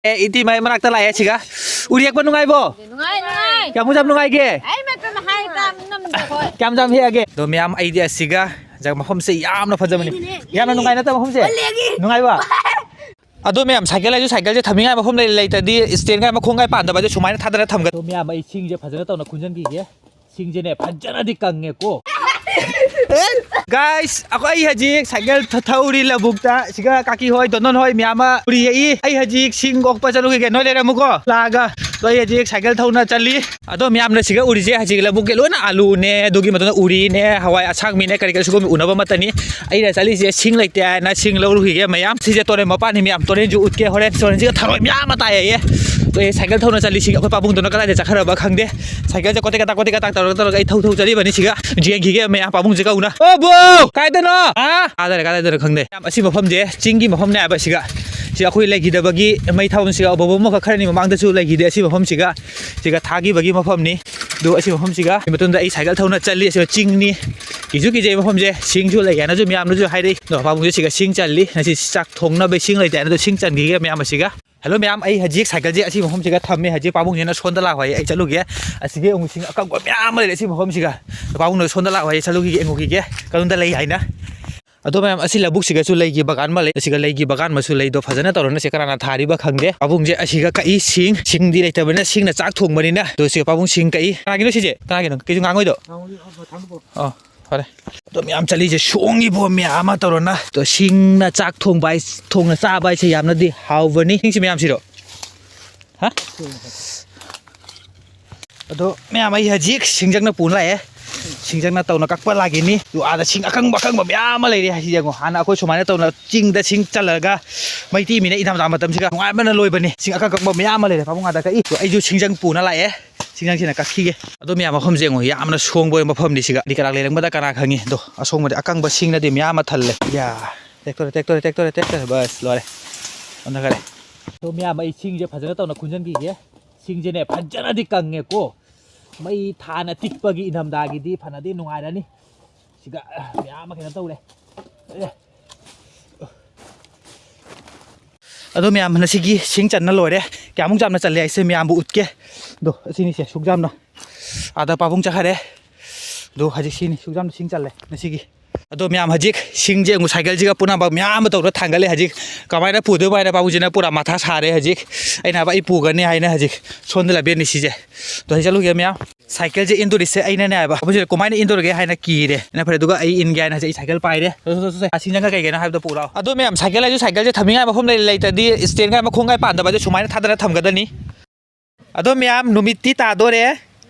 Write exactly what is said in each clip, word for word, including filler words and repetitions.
ꯑꯦ, ꯏꯇꯤ ꯃꯥꯏ ꯃꯅꯥꯛꯇ ꯂꯥꯛꯑꯦ ꯁꯤꯒ꯫ ꯎꯔꯤ ꯌꯦꯛꯄ ꯅꯨꯡꯉꯥꯏꯕꯣ? ꯅꯨꯡꯉꯥꯏ, ꯅꯨꯡꯉꯥꯏ꯫ ꯀꯌꯥꯃꯨꯛ ꯌꯥꯝ ꯅꯨꯡꯉꯥꯏꯒꯦ? ꯑꯩ ꯃꯇꯝ ꯍꯥꯏ ꯇꯥꯡ ꯉꯝꯗꯦ ꯑꯩꯈꯣꯏ꯫ ꯀꯌꯥꯝ ꯌꯥꯝ ꯍꯦꯛꯑꯒꯦ? ꯑꯗꯣ ꯃꯌꯥꯝ, ꯑꯩꯗꯤ ꯑꯁꯤꯒ ꯖꯒ ꯃꯐꯝꯁꯦ ꯌꯥꯝꯅ ꯐꯖꯕꯅꯤ꯫ ꯌꯥꯝꯅ ꯅꯨꯡꯉꯥꯏ ꯅꯠꯇ꯭ꯔ ꯃꯐꯝꯁꯦ? ꯅꯨꯡꯉꯥꯏꯕ? ꯑꯗꯣ ꯃꯌꯥꯝ, ꯁꯥꯏꯀꯜ ꯍꯥꯏꯁꯨ ꯁꯥꯏꯀꯜꯁꯦ ꯊꯝꯅꯤꯡꯉꯥꯏ ꯃꯐꯝ ꯂꯩ-, ꯂꯩꯇ꯭ꯔꯗꯤ ꯁ꯭ꯇꯦꯟꯒ ꯃꯈꯣꯡꯒ ꯄꯥꯟꯗꯕ ꯍꯥꯏꯁꯦ ꯁꯨꯃꯥꯏꯅ ꯊꯥꯗꯔ ꯊꯝꯒꯗꯕ꯫ ꯑꯗꯣ ꯃꯌꯥꯝ, ꯑꯩ ꯁꯤꯡꯁꯦ ꯐꯖꯅ ꯇꯧꯅ ꯈꯨꯟꯖꯟꯈꯤꯒꯦ꯫ ꯁꯤꯡꯁꯤꯅꯦ ꯐꯖꯅꯗꯤ ꯀꯪꯉꯦꯀꯣ꯫ Guys, ꯑꯩꯈꯣꯏ, ꯑꯩ ꯍꯧꯖꯤꯛ ꯁꯥꯏꯀꯜ ꯊ-, ꯊꯧꯔꯤ ꯂꯧꯕꯨꯛꯇ꯫ ꯁꯤꯒ ꯀꯥꯀꯤ ꯍꯣꯏ, ꯗꯣꯅꯣꯟ ꯍꯣꯏ ꯃꯌꯥꯝ ꯑꯃ ꯎꯔꯤ ꯌꯦꯛꯏ꯫ ꯑꯩ ꯍꯧꯖꯤꯛ ꯁꯤꯡ ꯑꯣꯛꯄ ꯆꯠꯂꯨꯈꯤꯒꯦ, ꯅꯣꯏ ꯂꯩꯔꯝꯃꯨꯀꯣ꯫ ꯂꯥꯛꯑꯒ꯫ ꯑꯗꯣ ꯑꯩ ꯍꯧꯖꯤꯛ ꯁꯥꯏꯀꯜ ꯊꯧꯅ ꯆꯠꯂꯤ꯫ ꯑꯗꯣ ꯃꯌꯥꯝꯅ ꯁꯤꯒ ꯎꯔꯤꯁꯦ ꯍꯧꯖꯤꯛ ꯂꯧꯕꯨꯛꯀꯤ ꯂꯣꯏꯅ ꯑꯂꯨꯅꯦ, ꯑꯗꯨꯒꯤ ꯃꯇꯨꯡꯗ ꯎꯔꯤꯅꯦ, ꯍꯋꯥꯏ ꯑꯁꯥꯡꯕꯤꯅꯦ, ꯀꯔꯤ ꯀꯔꯤ ꯁꯤꯒꯨꯝꯕ ꯎꯅꯕ ꯑꯃꯠꯇꯅꯤ꯫ ꯑꯩꯅ ꯆꯠꯂꯤꯁꯦ ꯁꯤꯡ ꯂꯩꯇꯦ ꯍꯥꯏꯅ ꯁꯤꯡ ꯂꯧꯔꯨꯈꯤꯒꯦ ꯃꯌꯥꯝ꯫ ꯁꯤꯁꯦ ꯇꯨꯔꯦꯟ ꯃꯄꯥꯟꯅꯤ ꯃꯌꯥꯝ, ꯇꯨꯔꯦꯟꯁꯨ ꯎꯠꯀꯦ ꯍꯣꯔꯦꯟ꯫ ꯇꯨꯔꯦꯟꯁꯤꯒ ꯊꯔꯣꯏ ꯃꯌꯥꯝ ꯑꯃ ꯇꯥꯏꯌꯦ꯫ ꯑꯗꯣ ꯑꯩ ꯁꯥꯏꯀꯜ ꯊꯧꯅ ꯆꯠꯂꯤꯁꯤꯒ ꯑꯩꯈꯣꯏ ꯄꯥꯕꯨꯡꯗꯨꯅ ꯀꯗꯥꯏꯗ ꯆꯠꯈ꯭ꯔꯕ ꯈꯪꯗꯦ꯫ ꯁꯥꯏꯀꯜꯁꯦ ꯀꯣꯇꯦꯛ ꯀꯇꯥꯛ, ꯀꯣꯇꯦꯛ ꯀꯇꯥꯛ ꯇꯧꯔꯒ, ꯇꯧꯔꯒ ꯑꯩ ꯊꯧ, ꯊꯧ ꯆꯠꯂꯤꯕꯅꯤ ꯁꯤꯒ꯫ ꯌꯦꯡꯈꯤꯒꯦ ꯃꯌꯥꯝ ꯄꯥꯕꯨꯡꯁꯦ ꯀꯧꯅ꯫ "ꯑꯣ ꯕꯣ! ꯀꯥꯏꯗꯅꯣ? ꯑꯥ?" ꯑꯥ, ꯀꯥꯏꯗꯅꯣ ꯈꯪꯗꯦ꯫ ꯌꯥꯝ ꯑꯁꯤ ꯃꯐꯝꯁꯦ ꯆꯤꯡꯒꯤ ꯃꯐꯝꯅꯦ ꯍꯥꯏꯕ ꯁꯤꯒ꯫ ꯁꯤ ꯑꯩꯈꯣꯏ ꯂꯩꯈꯤꯗꯕꯒꯤ ꯃꯩ ꯊꯥꯐꯝꯁꯤꯒ, ꯕꯣꯕꯣ ꯑꯃꯈꯛ ꯈꯔꯅꯤ ꯃꯃꯥꯡꯗꯁꯨ ꯂꯩꯈꯤꯗꯦ ꯑꯁꯤ ꯃꯐꯝꯁꯤꯒ꯫ ꯁꯤꯒ ꯊꯥꯈꯤꯕꯒꯤ ꯃꯐꯝꯅꯤ꯫ ꯑꯗꯨ ꯑꯁꯤ ꯃꯐꯝꯁꯤꯒ꯫ ꯁꯤ ꯃꯇꯨꯡꯗ ꯑꯩ ꯁꯥꯏꯀꯜ ꯊꯧꯅ ꯆꯠꯂꯤ꯫ ꯑꯁꯤꯗ ꯆꯤꯡꯅꯤ꯫ ꯀꯤꯁꯨ ꯀꯤꯖꯩ ꯃꯐꯝꯁꯦ꯫ ꯁꯤꯡꯁꯨ ꯂꯩ ꯍꯥꯏꯅꯁꯨ ꯃꯌꯥꯝꯅꯁꯨ ꯍꯥꯏꯔꯛꯏ꯫ ꯑꯗꯣ ꯄꯥꯕꯨꯡꯁꯦ ꯁꯤꯒ ꯁꯤꯡ ꯆꯜꯂꯤ꯫ ꯉꯁꯤ ꯆꯥꯛ ꯊꯣꯡꯅꯕ ꯁꯤꯡ ꯂꯩꯇꯦ ꯍꯥꯏꯅ ꯑꯗꯣ ꯁꯤꯡ ꯆꯟꯈꯤꯒꯦ ꯃꯌꯥꯝ ꯑꯁꯤꯒ꯫ ꯍꯜꯂꯣ ꯃꯌꯥꯝ, ꯑꯩ ꯍꯧꯖꯤꯛ ꯁꯥꯏꯀꯜꯁꯦ ꯑꯁꯤ ꯃꯐꯝꯁꯤꯒ ꯊꯝꯃꯦ꯫ ꯍꯧꯖꯤꯛ ꯄꯥꯕꯨꯡꯁꯤꯅ ꯁꯣꯝꯗ ꯂꯥꯛꯑꯣ ꯍꯥꯏꯌꯦ, ꯑꯩ ꯆꯠꯂꯨꯒꯦ꯫ ꯑꯁꯤꯒꯤ ꯑꯃꯨꯛ ꯁꯤꯡ ꯑꯀꯪꯕ ꯃꯌꯥꯝ ꯑꯃ ꯂꯩꯔꯦ ꯑꯁꯤ ꯃꯐꯝꯁꯤꯒ꯫ ꯄꯥꯕꯨꯡꯅ ꯁꯣꯝꯗ ꯂꯥꯛꯑꯣ ꯍꯥꯏꯌꯦ, ꯆꯠꯂꯨꯈꯤꯒꯦ, ꯌꯦꯡꯉꯨꯈꯤꯒꯦ ꯀꯗꯣꯝꯗ ꯂꯩ ꯍꯥꯏꯅ꯫ ꯑꯗꯣ ꯃꯌꯥꯝ, ꯑꯁꯤ ꯂꯧꯕꯨꯛꯁꯤꯒꯁꯨ ꯂꯩꯒꯤ ꯕꯒꯥꯟ ꯑꯃ ꯂꯩ꯫ ꯑꯁꯤꯒ ꯂꯩꯒꯤ ꯕꯒꯥꯟ ꯑꯃꯁꯨ ꯂꯩꯗꯣ ꯐꯖꯅ ꯇꯧꯔꯅ ꯁꯤ ꯀꯅꯥꯅ ꯊꯥꯔꯤꯕ ꯈꯪꯗꯦ꯫ ꯄꯥꯕꯨꯡꯁꯦ ꯑꯁꯤꯒ ꯀꯛꯏ ꯁꯤꯡ꯫ ꯁꯤꯡꯗꯤ ꯂꯩꯇꯕꯅꯤꯅ ꯁꯤꯡꯅ ꯆꯥꯛ ꯊꯣꯡꯕꯅꯤꯅ꯫ ꯑꯗꯣ ꯁꯤꯒ ꯄꯥꯕꯨꯡ ꯁꯤꯡ ꯀꯛꯏ꯫ ꯀꯅꯥꯒꯤꯅꯣ ꯁꯤꯁꯦ? ꯀꯅꯥꯒꯤꯅꯣ? ꯀꯩꯁꯨ ꯉꯥꯡꯉꯣꯏꯗꯣ? ꯑꯣ꯫ ꯐꯔꯦ꯫ ꯑꯗꯣ ꯃꯌꯥꯝ ꯆꯠꯂꯤꯁꯦ ꯁꯣꯡꯉꯤꯕꯣ ꯃꯌꯥꯝ ꯑꯃ ꯇꯧꯔꯅ꯫ ꯑꯗꯣ ꯁꯤꯡꯅ ꯆꯥꯛ ꯊꯣꯡꯕ ꯍꯥꯏ-, ꯊꯣꯡꯅ ꯆꯥꯕ ꯍꯥꯏꯁꯦ ꯌꯥꯝꯅꯗꯤ ꯍꯥꯎꯕꯅꯤ꯫ ꯁꯤꯡꯁꯤ ꯃꯌꯥꯝꯁꯤꯔꯣ? ꯍꯥ? ꯑꯗꯣ ꯃꯌꯥꯝ ꯑꯩ ꯍꯧꯖꯤꯛ ꯁꯤꯡꯖꯪꯅ ꯄꯨꯅ ꯂꯥꯛꯑꯦ꯫ ꯁꯤꯡꯖꯪꯅ ꯇꯧꯅ ꯀꯛꯄ ꯂꯥꯛꯈꯤꯅꯤ꯫ ꯑꯗꯨ ꯑꯥꯗ ꯁꯤꯡ ꯑꯀꯪꯕ ꯑꯀꯪꯕ ꯃꯌꯥꯝ ꯑꯃ ꯂꯩꯔꯤ꯫ ꯍꯥꯏꯁꯤ ꯌꯦꯡꯉꯣ, ꯍꯥꯟꯅ ꯑꯩꯈꯣꯏ ꯁꯨꯃꯥꯏꯅ ꯇꯧꯅ ꯆꯤꯡꯗ ꯁꯤꯡ ꯆꯜꯂꯒ ꯃꯩꯇꯩ ꯃꯤꯅ ꯏꯪꯊꯝꯊꯥ ꯃꯇꯝꯁꯤꯒ ꯅꯨꯡꯉꯥꯏꯕꯅ ꯂꯣꯏꯕꯅꯤ꯫ ꯁꯤꯡ ꯑꯀꯪ ꯑꯀꯪꯕ ꯃꯌꯥꯝ ꯑꯃ ꯂꯩꯔꯦ꯫ ꯄꯥꯕꯨꯡ ꯑꯥꯗ ꯀꯛꯏ꯫ ꯑꯗꯣ ꯑꯩꯁꯨ ꯁꯤꯡꯖꯪ ꯄꯨꯅ ꯂꯥꯛꯑꯦ꯫ ꯁꯤꯡꯖꯪꯁꯤꯅ ꯀꯛꯈꯤꯒꯦ꯫ ꯑꯗꯣ ꯃꯌꯥꯝ ꯃꯐꯝꯁꯦ ꯌꯦꯡꯉꯣ, ꯌꯥꯝꯅ ꯁꯣꯡꯕ ꯃꯐꯝꯅꯤ ꯁꯤꯒ꯫ ꯀꯔꯤ ꯀꯔꯥꯛ ꯂꯩꯔꯝꯒꯗ꯭ꯔꯥ ꯀꯅꯥ ꯈꯪꯉꯤ꯫ ꯑꯗꯣ ꯑꯁꯣꯡꯕꯗꯤ ꯑꯀꯪꯕ ꯁꯤꯡꯅꯗꯤ ꯃꯌꯥꯝ ꯑꯃ ꯊꯜꯂꯦ꯫ ꯌꯥ, ꯇꯦꯛꯇꯣꯔꯦ, ꯇꯦꯛꯇꯣꯔꯦ, ꯇꯦꯛꯇꯣꯔꯦ, ꯇꯦꯛꯇꯣꯔꯦ꯫ ꯕꯁ, ꯂꯣꯏꯔꯦ꯫ ꯑꯣꯟꯊꯈꯔꯦ꯫ ꯑꯗꯣ ꯃꯌꯥꯝ ꯑꯩ ꯁꯤꯡꯁꯦ ꯐꯖꯅ ꯇꯧꯅ ꯈꯨꯟꯖꯟꯈꯤꯒꯦ꯫ ꯁꯤꯡꯁꯦꯅꯦ ꯐꯖꯅꯗꯤ ꯀꯪꯉꯦꯀꯣ꯫ ꯃꯩ ꯊꯥꯅ ꯇꯤꯛꯄꯒꯤ ꯏꯪꯊꯝꯊꯥꯒꯤꯗꯤ ꯐꯅꯗꯤ ꯅꯨꯡꯉꯥꯏꯔꯅꯤ꯫ ꯁꯤꯒ, ꯑ, ꯃꯌꯥꯝ ꯑꯃ ꯀꯩꯅꯣ ꯇꯧꯔꯦ꯫ ꯑꯦ꯫ ꯑꯗꯣ ꯃꯌꯥꯝ, ꯉꯁꯤꯒꯤ ꯁꯤꯡ ꯆꯟꯅ ꯂꯣꯏꯔꯦ꯫ ꯀꯌꯥꯃꯨꯛ ꯌꯥꯝꯅ ꯆꯜꯂꯦ ꯍꯥꯏꯁꯦ ꯃꯌꯥꯝꯕꯨ ꯎꯠꯀꯦ꯫ ꯑꯗꯣ ꯑꯁꯤꯅꯤꯁꯦ ꯁꯨꯛ ꯌꯥꯝꯅ꯫ ꯑꯥꯗ ꯄꯥꯕꯨꯡ ꯆꯠꯈꯔꯦ꯫ ꯑꯗꯣ ꯍꯧꯖꯤꯛ ꯁꯤꯅꯤ ꯁꯨꯛ ꯌꯥꯝꯅ ꯁꯤꯡ ꯆꯜꯂꯦ ꯉꯁꯤꯒꯤ꯫ ꯑꯗꯣ ꯃꯌꯥꯝ, ꯍꯧꯖꯤꯛ ꯁꯤꯡꯁꯦ ꯑꯃꯨꯛ ꯁꯥꯏꯀꯜꯁꯤꯒ ꯄꯨꯅꯕ ꯃꯌꯥꯝ ꯑꯃ ꯇꯧꯔ ꯊꯥꯡꯒꯠꯂꯦ꯫ ꯍꯧꯖꯤꯛ ꯀꯃꯥꯏꯅ ꯄꯨꯗꯣꯏꯕ ꯍꯥꯏꯅ ꯄꯥꯕꯨꯡꯁꯤꯅ ꯄꯨꯔꯥ ꯃꯊꯥ ꯁꯥꯔꯦ꯫ ꯍꯧꯖꯤꯛ ꯑꯩꯅ ꯍꯥꯏꯕ ꯑꯩ ꯄꯨꯒꯅꯤ ꯍꯥꯏꯅ ꯍꯧꯖꯤꯛ ꯁꯣꯝꯗ ꯂꯝꯕꯦꯟꯅꯤ ꯁꯤꯁꯦ꯫ ꯑꯗꯣ ꯍꯧꯖꯤꯛ ꯆꯠꯂꯨꯒꯦ ꯃꯌꯥꯝ꯫ ꯁꯥꯏꯀꯜꯁꯦ ꯏꯟꯗꯣꯔꯤꯁꯦ ꯑꯩꯅꯅꯦ ꯍꯥꯏꯕ꯫ ꯑꯩꯈꯣꯏꯁꯦ ꯀꯃꯥꯏꯅ ꯏꯟꯗꯣꯔꯒꯦ ꯍꯥꯏꯅ ꯀꯤꯔꯦ꯫ ꯑꯩꯅ ꯐꯔꯦ, ꯑꯗꯨꯒ ꯑꯩ ꯏꯟꯒꯦ ꯍꯥꯏꯅ ꯍꯧꯖꯤꯛ ꯑꯩ ꯁꯥꯏꯀꯜ ꯄꯥꯏꯔꯦ꯫ ꯁꯣ, ꯁꯣ, ꯁꯣ, ꯁꯣ꯫ ꯑꯁꯤ ꯅꯪꯒ ꯀꯩ ꯀꯩꯅꯣ ꯍꯥꯏꯕꯗꯣ ꯄꯨꯔꯛꯑꯣ꯫ ꯑꯗꯣ ꯃꯌꯥꯝ, ꯁꯥꯏꯀꯜ ꯍꯥꯏꯁꯨ ꯁꯥꯏꯀꯜꯁꯦ ꯊꯝꯅꯤꯡꯉꯥꯏ ꯃꯐꯝ ꯂꯩ-, ꯂꯩꯇ꯭ꯔꯗꯤ ꯏꯁꯇꯦꯟꯒꯥꯏ ꯃꯈꯣꯡꯒꯥꯏ ꯄꯥꯟꯗꯕ ꯍꯥꯏꯗꯣ ꯁꯨꯃꯥꯏꯅ ꯊꯥꯗꯔ ꯊꯝꯒꯗꯅꯤ꯫ ꯑꯗꯣ ꯃꯌꯥꯝ, ꯅꯨꯃꯤꯠꯇꯤ ꯇꯥꯗꯣꯔꯦ꯫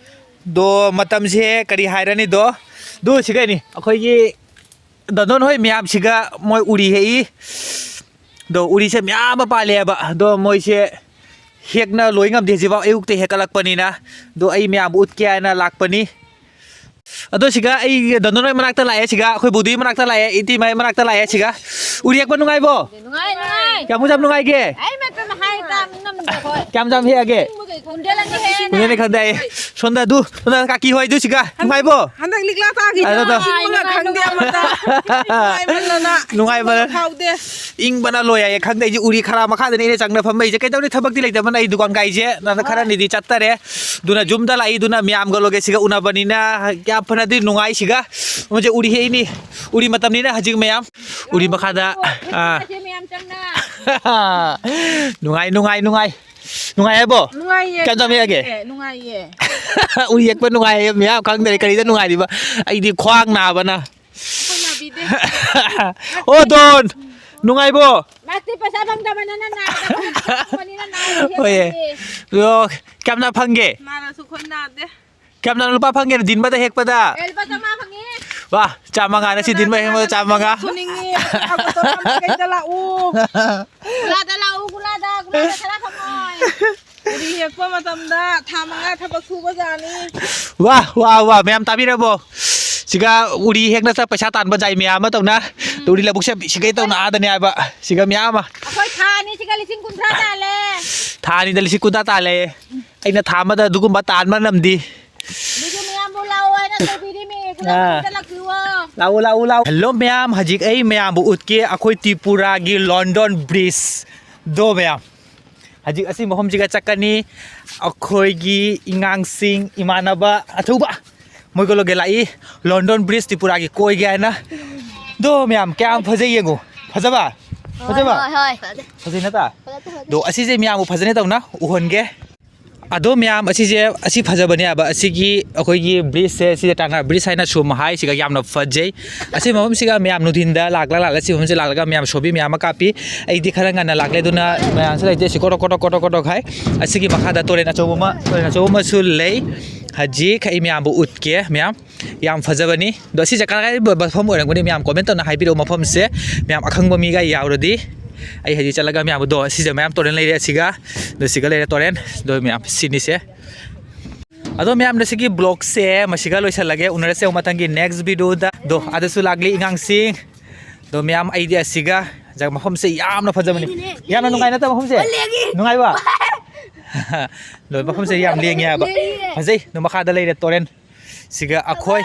ꯑꯗꯣ ꯃꯇꯝꯁꯦ ꯀꯔꯤ ꯍꯥꯏꯔꯅꯤꯗꯣ? ꯑꯗꯨ ꯁꯤ ꯀꯩꯅꯤ? ꯑꯩꯈꯣꯏꯒꯤ ꯗꯗꯣꯟ ꯍꯣꯏ ꯃꯌꯥꯝꯁꯤꯒ ꯃꯣꯏ ꯎꯔꯤ ꯍꯦꯛꯏ꯫ ꯑꯗꯣ ꯎꯔꯤꯁꯦ ꯃꯌꯥꯝ ꯑꯃ ꯄꯥꯜꯂꯦꯕ꯫ ꯑꯗꯣ ꯃꯣꯏꯁꯦ ꯍꯦꯛꯅ ꯂꯣꯏ ꯉꯝꯗꯦ ꯍꯧꯖꯤꯛꯐꯥꯎ ꯑꯌꯨꯛꯇ ꯍꯦꯛꯀꯠꯂꯛꯄꯅꯤꯅ꯫ ꯑꯗꯣ ꯑꯩ ꯃꯌꯥꯝꯕꯨ ꯎꯠꯀꯦ ꯍꯥꯏꯅ ꯂꯥꯛꯄꯅꯤ꯫ ꯑꯗꯣ ꯁꯤꯒ ꯑꯩ ꯗꯣꯟꯗꯣꯟ ꯍꯣꯏ ꯃꯅꯥꯛꯇ ꯂꯥꯛꯑꯦ, ꯁꯤꯒ ꯑꯩꯈꯣꯏ ꯕꯨꯙꯤ ꯃꯅꯥꯛꯇ ꯂꯥꯛꯑꯦ, ꯏꯇꯤꯃꯩ ꯃꯅꯥꯛꯇ ꯂꯥꯛꯑꯦ꯫ ꯁꯤꯒ ꯎꯔꯤ ꯌꯦꯛꯄ ꯅꯨꯡꯉꯥꯏꯕꯣ? ꯅꯨꯡꯉꯥꯏ, ꯅꯨꯡꯉꯥꯏ꯫ ꯀꯌꯥꯃꯨꯛ ꯌꯥꯝ ꯅꯨꯡꯉꯥꯏꯒꯦ? ꯑꯩ ꯃꯇꯝ ꯍꯥꯏ ꯇꯥꯕ ꯉꯝꯗꯦ ꯑꯩꯈꯣꯏ꯫ ꯀꯌꯥꯝ ꯌꯥꯝ ꯍꯦꯛꯑꯒꯦ? ꯀꯨꯟꯗꯦꯜ ꯑꯅꯤ ꯍꯦꯛꯑꯦ꯫ ꯀꯨꯟꯗꯦꯜ ꯑꯅꯤ ꯈꯪꯗꯦ ꯑꯩ꯫ ꯁꯣꯝꯗ ꯑꯗꯨ, ꯁꯣꯝꯗ ꯀꯥꯀꯤ ꯍꯣꯏ ꯑꯗꯨ ꯁꯤꯒ ꯅꯨꯡꯉꯥꯏꯕꯣ? ꯍꯟꯗꯛ ꯂꯤꯛꯂꯥ ꯇꯥꯈꯤ꯫ ꯑꯗꯣ, ꯑꯗꯣ꯫ ꯏꯪꯕꯒ ꯈꯪꯗꯦ ꯑꯃꯇ꯫ ꯅꯨꯡꯉꯥꯏꯃꯟꯗꯅ꯫ ꯅꯨꯡꯉꯥꯏꯃꯟꯗꯅ꯫ ꯐꯥꯎꯗꯦ꯫ ꯏꯪꯕꯅ ꯂꯣꯏ ꯍꯥꯏꯌꯦ꯫ ꯈꯪꯗꯦ, ꯑꯩꯁꯦ ꯎꯔꯤ ꯈꯔ ꯃꯈꯥꯗꯅꯤ ꯑꯩꯅ ꯆꯪꯅ ꯐꯝꯃ ꯂꯩꯁꯦ꯫ ꯀꯩꯗꯧꯅꯤ, ꯊꯕꯛꯇꯤ ꯂꯩꯇꯕꯅ ꯑꯩ ꯗꯨꯀꯥꯟ ꯀꯥꯏꯁꯦ꯫ ꯅꯪꯅ ꯈꯔꯅꯤꯗꯤ ꯆꯠꯇꯔꯦ꯫ ꯑꯗꯨꯅ ꯌꯨꯝꯗ ꯂꯥꯛꯏꯗꯨꯅ ꯃꯌꯥꯝꯒ ꯂꯣꯀꯦꯜꯁꯤꯒ ꯎꯅꯕꯅꯤꯅ ꯌꯥꯝ ꯐꯅꯗꯤ ꯅꯨꯡꯉꯥꯏ꯫ ꯁꯤꯒ ꯃꯣꯏꯁꯦ ꯎꯔꯤ ꯍꯦꯛꯏꯅꯤ꯫ ꯎꯔꯤ ꯃꯇꯝꯅꯤꯅ ꯍꯧꯖꯤꯛ ꯃꯌꯥꯝ꯫ ꯎꯔꯤ ꯃꯈꯥꯗ, ꯑꯥ꯫ ꯃꯌꯥꯝ ꯆꯪꯅ꯫ ꯅꯨꯡꯉꯥꯏ, ꯅꯨꯡꯉꯥꯏ, ꯅꯨꯡꯉꯥꯏ꯫ ꯅꯨꯡꯉꯥꯏ ꯍꯥꯏꯕꯣ? ꯅꯨꯡꯉꯥꯏꯌꯦ, ꯀꯌꯥꯝ ꯆꯥꯝ ꯍꯦꯛꯑꯒꯦ? ꯅꯨꯡꯉꯥꯏꯌꯦ, ꯅꯨꯡꯉꯥꯏꯌꯦ꯫ ꯎꯔꯤ ꯌꯦꯛꯄ ꯅꯨꯡꯉꯥꯏꯌꯦ ꯃꯌꯥꯝ꯫ ꯈꯪꯗ꯭ꯔꯦ ꯀꯔꯤꯗ ꯅꯨꯡꯉꯥꯏꯔꯤꯕ꯫ ꯑꯩꯗꯤ ꯈ꯭ꯋꯥꯡ ꯅꯥꯕꯅ꯫ ꯑꯩꯈꯣꯏ ꯅꯥꯕꯤꯗꯦ꯫ ꯑꯣ, ꯗꯣꯟ! ꯅꯨꯡꯉꯥꯏꯕꯣ? ꯃꯥꯗꯤ ꯄꯩꯁꯥ ꯐꯪꯗꯕꯅꯤꯅ ꯅꯥꯗꯕꯅꯤꯅ ꯅꯥꯏ ꯍꯣꯏꯌꯦ꯫ ꯍꯦꯛꯄꯅꯤ꯫ ꯑꯗꯣ, ꯀꯌꯥꯝꯅ ꯐꯪꯒꯦ? ꯅꯥꯔꯁꯨ ꯑꯩꯈꯣꯏ ꯅꯥꯗꯦ꯫ ꯀꯌꯥꯝꯅ ꯂꯨꯄꯥ ꯐꯪꯒꯦ ꯗꯤꯟꯕꯗ ꯍꯦꯛꯄꯗ? ꯑꯦ, ꯂꯨꯄꯥ ꯆꯥꯝꯃꯉꯥ ꯐꯪꯉꯤ꯫ ꯋꯥ, ꯆꯥꯝꯃꯉꯥ ꯅ ꯁꯤ ꯗꯤꯟꯕ ꯍꯦꯛꯄꯗ ꯆꯥꯝꯃꯉꯥ꯫ ꯐꯨꯅꯤꯡꯉꯤ꯫ ꯀꯩꯗ ꯂꯥꯛꯎ꯫ ꯒꯨꯂꯥꯗ ꯂꯥꯛꯎ, ꯒꯨꯂꯥꯗ, ꯒꯨꯂꯥꯗ ꯈꯔ ꯐꯪꯉꯣꯏ꯫ ꯎꯔꯤ ꯍꯦꯛꯄ ꯃꯇꯝꯗ ꯊꯥ ꯃꯉꯥ ꯊꯕꯛ ꯁꯨꯕ ꯖꯥꯠꯅꯤ꯫ ꯋꯥ, ꯋꯥ, ꯋꯥ, ꯃꯌꯥꯝ ꯇꯥꯕꯤꯔꯕꯣ? ꯁꯤꯒ ꯎꯔꯤ ꯍꯦꯛꯅ ꯆꯠ ꯄꯩꯁꯥ ꯇꯥꯟꯕ ꯖꯥꯏ ꯃꯌꯥꯝ ꯑꯃ ꯇꯧꯅ꯫ ꯎꯔꯤ ꯂꯧꯕꯨꯛꯁꯦ ꯁꯤꯒꯩ ꯇꯧꯅ ꯑꯥꯗꯅꯦ ꯍꯥꯏꯕ꯫ ꯁꯤꯒ ꯃꯌꯥꯝ ꯑꯃ꯫ ꯑꯩꯈꯣꯏ ꯊꯥ ꯑꯅꯤꯁꯤꯒ ꯂꯤꯁꯤꯡ ꯀꯨꯟꯊ꯭ꯔꯥ ꯇꯥꯜꯂꯦ꯫ ꯊꯥ ꯑꯅꯤꯗ ꯂꯤꯁꯤꯡ ꯀꯨꯟꯊ꯭ꯔꯥ ꯇꯥꯜꯂꯦ꯫ ꯑꯩꯅ ꯊꯥ ꯑꯃꯗ ꯑꯗꯨꯒꯨꯝꯕ ꯇꯥꯟꯕ ꯉꯝꯗꯤ꯫ ꯑꯗꯨꯒꯤ ꯃꯌꯥꯝꯕꯨ ꯂꯥꯛꯑꯣ ꯍꯥꯏꯅ ꯀꯧꯕꯤꯔꯤꯃꯤ꯫ ꯈꯨꯂꯪ ꯑꯥ꯫ ꯑꯝꯇ ꯂꯥꯛꯄꯤꯌꯨ꯫ ꯂꯥꯛꯑꯣ, ꯂꯥꯛꯑꯣ, ꯂꯥꯛꯑꯣ꯫ ꯍꯜꯂꯣ ꯃꯌꯥꯝ, ꯍꯧꯖꯤꯛ ꯑꯩ ꯃꯌꯥꯝꯕꯨ ꯎꯠꯀꯦ ꯑꯩꯈꯣꯏ ꯇ꯭ꯔꯤꯄꯨꯔꯥꯒꯤ ꯂꯣꯟꯗꯣꯟ ꯕ꯭ꯔꯤꯖ꯫ ꯗꯣ ꯃꯌꯥꯝ, ꯍꯧꯖꯤꯛ ꯑꯁꯤ ꯃꯐꯝꯁꯤꯒ ꯆꯠꯀꯅꯤ꯫ ꯑꯩꯈꯣꯏꯒꯤ ꯏꯉꯥꯡꯁꯤꯡ, ꯏꯃꯥꯟꯅꯕ ꯑꯊꯧꯕ, ꯃꯣꯏꯒ ꯂꯣꯏꯒ ꯂꯥꯛꯏ꯫ ꯂꯣꯟꯗꯣꯟ ꯕ꯭ꯔꯤꯖ ꯇ꯭ꯔꯤꯄꯨꯔꯥꯒꯤ ꯀꯣꯏꯒꯦ ꯍꯥꯏꯅ꯫ ꯗꯣ ꯃꯌꯥꯝ, ꯀꯌꯥꯝ ꯐꯖꯩ ꯌꯦꯡꯉꯨ꯫ ꯐꯖꯕ? ꯐꯖꯕ? ꯍꯣꯏ, ꯍꯣꯏ, ꯐꯖꯩ꯫ ꯐꯖꯩ ꯅꯠꯇ꯭ꯔꯥ? ꯐꯖꯩ, ꯐꯖꯩ꯫ ꯗꯣ ꯑꯁꯤꯁꯦ ꯃꯌꯥꯝꯕꯨ ꯐꯖꯅ ꯇꯧꯅ ꯎꯍꯟꯒꯦ꯫ ꯑꯗꯣ ꯃꯌꯥꯝ, ꯑꯁꯤꯁꯦ, ꯑꯁꯤ ꯐꯖꯕꯅꯦ ꯍꯥꯏꯕ꯫ ꯑꯁꯤꯒꯤ ꯑꯩꯈꯣꯏꯒꯤ ꯕ꯭ꯔꯤꯖꯁꯦ, ꯁꯤꯗ ꯇꯥꯅ ꯕ꯭ꯔꯤꯖ ꯍꯥꯏꯅ ꯁꯨꯝ ꯍꯥꯏ, ꯁꯤꯒ ꯌꯥꯝꯅ ꯐꯖꯩ꯫ ꯑꯁꯤ ꯃꯐꯝꯁꯤꯒ ꯃꯌꯥꯝ ꯅꯨꯡꯊꯤꯟꯗ ꯂꯥꯛꯂ ꯂꯥꯛꯂ ꯁꯤ ꯃꯐꯝꯁꯦ ꯂꯥꯛꯂꯒ ꯃꯌꯥꯝ ꯁꯣꯕꯤ ꯃꯌꯥꯝ ꯑꯃ ꯀꯥꯞꯄꯤ꯫ ꯑꯩꯗꯤ ꯈꯔ ꯉꯟꯅ ꯂꯥꯛꯂꯦ, ꯑꯗꯨꯅ ꯃꯌꯥꯝꯁꯨ ꯂꯩꯇꯦ꯫ ꯁꯤ ꯀꯣꯔꯣꯛ ꯀꯣꯔꯣꯛ ꯀꯣꯔꯣꯛ ꯀꯣꯔꯣꯛ ꯍꯥꯏ꯫ ꯑꯁꯤꯒꯤ ꯃꯈꯥꯗ ꯇꯨꯔꯦꯟ ꯑꯆꯧꯕ ꯑꯃ, ꯇꯨꯔꯦꯟ ꯑꯆꯧꯕ ꯑꯃꯁꯨ ꯂꯩ꯫ ꯍꯧꯖꯤꯛ ꯑꯩ ꯃꯌꯥꯝꯕꯨ ꯎꯠꯀꯦ ꯃꯌꯥꯝ꯫ ꯌꯥꯝ ꯐꯖꯕꯅꯤ꯫ ꯑꯗꯣ ꯁꯤꯁꯦ ꯀꯗꯥꯏ ꯃꯐꯝ ꯑꯣꯏꯔꯝꯒꯅꯤ ꯃꯌꯥꯝ comment ꯇꯧꯅ ꯍꯥꯏꯕꯤꯔꯛꯑꯣ ꯃꯐꯝꯁꯦ꯫ ꯃꯌꯥꯝ ꯑꯈꯪꯕ ꯃꯤꯒ ꯌꯥꯎꯔꯗꯤ ꯑꯩ ꯍꯧꯖꯤꯛ ꯆꯠꯂꯒ ꯃꯌꯥꯝ ꯑꯗꯣ ꯁꯤꯁꯦ ꯃꯌꯥꯝ ꯇꯨꯔꯦꯟ ꯂꯩꯔꯦ ꯑꯁꯤꯒ꯫ ꯑꯗꯣ ꯁꯤꯒ ꯂꯩꯔꯦ ꯇꯨꯔꯦꯟ꯫ ꯑꯗꯣ ꯃꯌꯥꯝ ꯁꯤꯅꯤꯁꯦ꯫ ꯑꯗꯣ ꯃꯌꯥꯝꯅ ꯁꯤꯒꯤ vlogꯁꯦ ꯃꯁꯤꯒ ꯂꯣꯏꯁꯤꯜꯂꯒꯦ꯫ ꯎꯅꯔꯁꯦ ꯑꯃꯨꯛ ꯃꯊꯪꯒꯤ next videoꯗ꯫ ꯑꯗꯣ ꯑꯗꯨꯁꯨ ꯂꯥꯛꯂꯤ ꯏꯉꯥꯡꯁꯤꯡ꯫ ꯑꯗꯣ ꯃꯌꯥꯝ ꯑꯩꯗꯤ ꯑꯁꯤꯒ ꯖꯒ ꯃꯐꯝꯁꯦ ꯌꯥꯝꯅ ꯐꯖꯕꯅꯤ꯫ ꯌꯥꯝꯅ ꯅꯨꯡꯉꯥꯏ ꯅꯠꯇ꯭ꯔ ꯃꯐꯝꯁꯦ? ꯂꯦꯡꯉꯤ꯫ ꯅꯨꯡꯉꯥꯏꯕ? ꯂꯣꯏ ꯃꯐꯝꯁꯦ ꯌꯥꯝ ꯂꯦꯡꯉꯦ ꯍꯥꯏꯕ꯫ ꯂꯦꯡꯉꯦ꯫ ꯐꯖꯩ꯫ ꯑꯗꯣ ꯃꯈꯥꯗ ꯂꯩꯔꯦ ꯇꯨꯔꯦꯟ꯫ ꯁꯤꯒ ꯑꯩꯈꯣꯏ꯫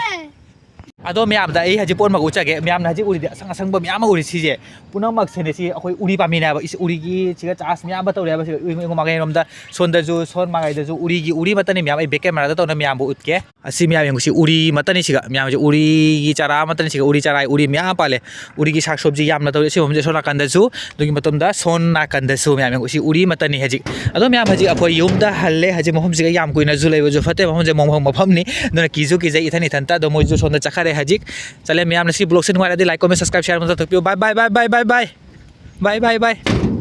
ꯑꯗꯣ ꯃꯌꯥꯝꯗ ꯑꯩ ꯍꯧꯖꯤꯛ ꯄꯣꯠ ꯑꯃ ꯎꯠꯆꯒꯦ꯫ ꯃꯌꯥꯝꯅ ꯍꯧꯖꯤꯛ ꯎꯔꯤꯗꯤ ꯑꯁꯪ ꯑꯁꯪꯕ ꯃꯌꯥꯝ ꯑꯃ ꯎꯔꯤ ꯁꯤꯁꯦ꯫ ꯄꯨꯝꯅꯃꯛꯁꯦ ꯁꯤ ꯑꯩꯈꯣꯏ ꯎꯔꯤ ꯄꯥꯝꯕꯤꯅꯦ ꯍꯥꯏꯕ꯫ ꯏꯁ, ꯎꯔꯤꯒꯤ ꯁꯤꯒ ꯆꯥꯔꯖ ꯃꯌꯥꯝ ꯑꯃ ꯇꯧꯔꯦ ꯍꯥꯏꯕ꯫ ꯁꯤꯒ ꯎꯔꯤ ꯃꯥꯏꯀꯩꯔꯣꯝꯗ ꯁꯣꯝꯗꯁꯨ, ꯁꯣꯝ ꯃꯥꯏꯀꯩꯗꯁꯨ ꯎꯔꯤꯒꯤ ꯎꯔꯤ ꯃꯇꯅꯤ ꯃꯌꯥꯝ꯫ ꯑꯩ back cameraꯗ ꯇꯧꯅ ꯃꯌꯥꯝꯕꯨ ꯎꯠꯀꯦ꯫ ꯑꯁꯤ ꯃꯌꯥꯝ ꯌꯦꯡꯉꯨ, ꯁꯤ ꯎꯔꯤ ꯃꯇꯅꯤ ꯁꯤꯒ꯫ ꯃꯌꯥꯝꯁꯦ ꯎꯔꯤꯒꯤ ꯆꯥꯔꯥ ꯃꯇꯅꯤ ꯁꯤꯒ꯫ ꯎꯔꯤ ꯆꯥꯔꯥ, ꯎꯔꯤ ꯃꯌꯥꯝ ꯄꯥꯜꯂꯦ꯫ ꯎꯔꯤꯒꯤ ꯁꯥꯛ ꯁꯣꯕꯖꯤ ꯌꯥꯝꯅ ꯇꯧꯔꯤ꯫ ꯑꯁꯤ ꯃꯐꯝꯁꯦ ꯁꯣꯝ ꯅꯥꯀꯟꯗꯁꯨ, ꯑꯗꯨꯒꯤ ꯃꯇꯨꯡꯗ ꯁꯣꯝ ꯅꯥꯀꯟꯗꯁꯨ ꯃꯌꯥꯝ ꯌꯦꯡꯉꯨ, ꯁꯤ ꯎꯔꯤ ꯃꯇꯅꯤ ꯍꯧꯖꯤꯛ꯫ ꯑꯗꯣ ꯃꯌꯥꯝ ꯍꯧꯖꯤꯛ ꯑꯩꯈꯣꯏ ꯌꯨꯝꯗ ꯍꯜꯂꯦ꯫ ꯍꯧꯖꯤꯛ ꯃꯐꯝꯁꯤꯒ ꯌꯥꯝ ꯀꯨꯏꯅꯁꯨ ꯂꯩꯕꯁꯨ ꯐꯠꯇꯦ꯫ ꯃꯐꯝꯁꯦ ꯃꯣꯡꯐꯝ ꯃꯐꯝꯅꯤ꯫ ꯑꯗꯨꯅ ꯀꯤꯁꯨ ꯀꯤꯖꯩ ꯏꯊꯟ ꯏꯊꯟꯇ꯫ ꯑꯗꯣ ꯃꯣꯏꯁꯨ ꯁꯣꯝꯗ ꯆꯠꯈꯔꯦ ꯍꯧꯖꯤꯛ꯫ ꯆꯠꯂꯦ ꯃꯌꯥꯝꯅ ꯁꯤ vlogꯁꯦ ꯅꯨꯡꯉꯥꯏꯔꯗꯤ like, comment, subscribe, share ꯑꯃ ꯇꯧꯊꯣꯛꯄꯤꯌꯨ꯫ Bye, bye, bye, bye, bye, bye꯫ Bye, bye, bye꯫